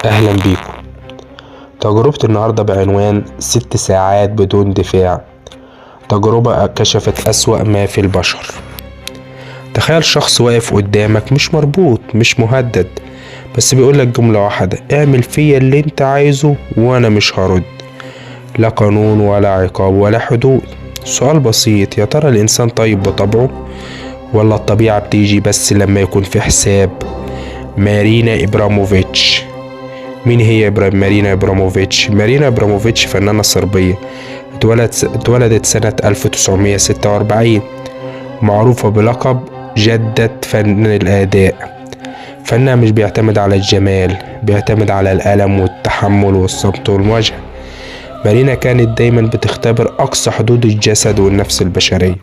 أهلا بيكم. تجربة النهاردة بعنوان 6 ساعات بدون دفاع، تجربة كشفت أسوأ ما في البشر. تخيل شخص واقف قدامك، مش مربوط، مش مهدد، بس بيقولك جملة واحدة: اعمل فيا اللي انت عايزه وانا مش هرد. لا قانون ولا عقاب ولا حدود. سؤال بسيط: يا ترى الإنسان طيب بطبعه ولا الطبيعة بتيجي بس لما يكون في حساب؟ مارينا إبراموفيتش. مين هي مارينا إبراموفيتش؟ مارينا إبراموفيتش فنانة صربية، اتولدت سنة 1946، معروفة بلقب جدة فن الأداء. فنها مش بيعتمد على الجمال، بيعتمد على الألم والتحمل والصمت والمواجهة. مارينا كانت دايما بتختبر أقصى حدود الجسد والنفس البشرية.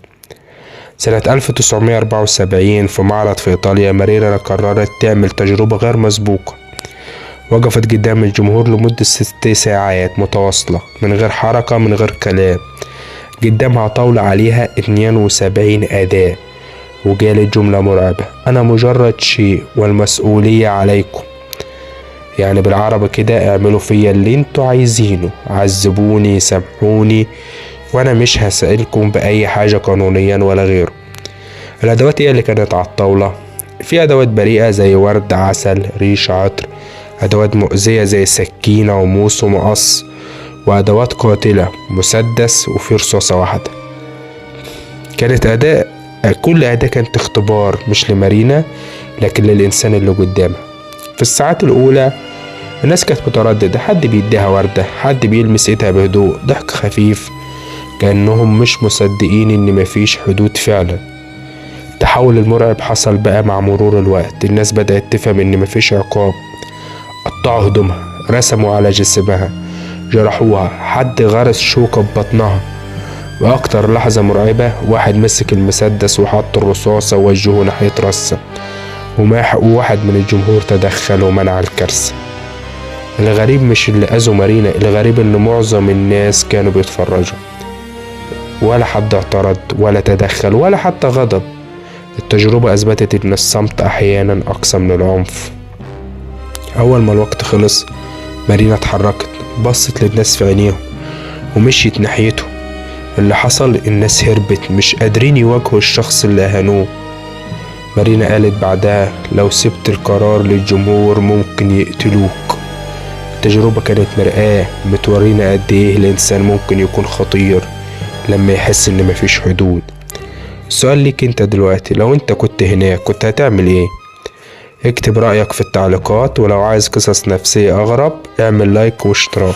سنة 1974 في معرض في إيطاليا، مارينا قررت تعمل تجربة غير مسبوقة. وقفت قدام الجمهور لمدة 6 ساعات متواصلة، من غير حركة، من غير كلام. قدامها طاولة عليها 72 أداة، وقالت جملة مرعبة: أنا مجرد شيء والمسؤولية عليكم. يعني بالعربي كده، اعملوا فيا اللي انتوا عايزينه، عذبوني، سامحوني، وانا مش هسألكم بأي حاجة قانونيا ولا غيره. الأدوات ايه اللي كانت على الطاولة؟ في أدوات بريئة زي ورد، عسل، ريش، عطر. أدوات مؤذية زي سكينة وموس ومقص. وأدوات قاتلة، مسدس وفي رصاصة واحدة. كانت أداة، كل أداة كانت اختبار، مش لمارينا لكن للإنسان اللي قدامها. في الساعات الأولى الناس كانت مترددة، حد بيديها وردة، حد بيلمس ايدها بهدوء، ضحك خفيف، كأنهم مش مصدقين إن مفيش حدود فعلا. التحول المرعب حصل بقى مع مرور الوقت. الناس بدأت تفهم إن مفيش عقاب. قطعوا هدومها، رسموا على جسمها، جرحوها، حد غرس شوكة ببطنها. وأكتر لحظة مرعبة، واحد مسك المسدس وحط الرصاصة ووجهه ناحية راسها، وواحد من الجمهور تدخل ومنع الكارثة. الغريب مش اللي أذوا مارينا، الغريب إن معظم الناس كانوا بيتفرجوا، ولا حد اعترض ولا تدخل ولا حتى غضب. التجربة أثبتت إن الصمت أحيانا أقسى من العنف. أول ما الوقت خلص، مارينا اتحركت، بصت للناس في عينيهم ومشيت ناحيته. اللي حصل الناس هربت، مش قادرين يواجهوا الشخص اللي أهانوه. مارينا قالت بعدها: لو سبت القرار للجمهور ممكن يقتلوك. التجربة كانت مرآة بتورينا قد ايه الإنسان ممكن يكون خطير لما يحس إن مفيش حدود. السؤال ليك انت دلوقتي: لو انت كنت هناك كنت هتعمل ايه؟ اكتب رأيك في التعليقات، ولو عايز قصص نفسية أغرب اعمل لايك واشتراك.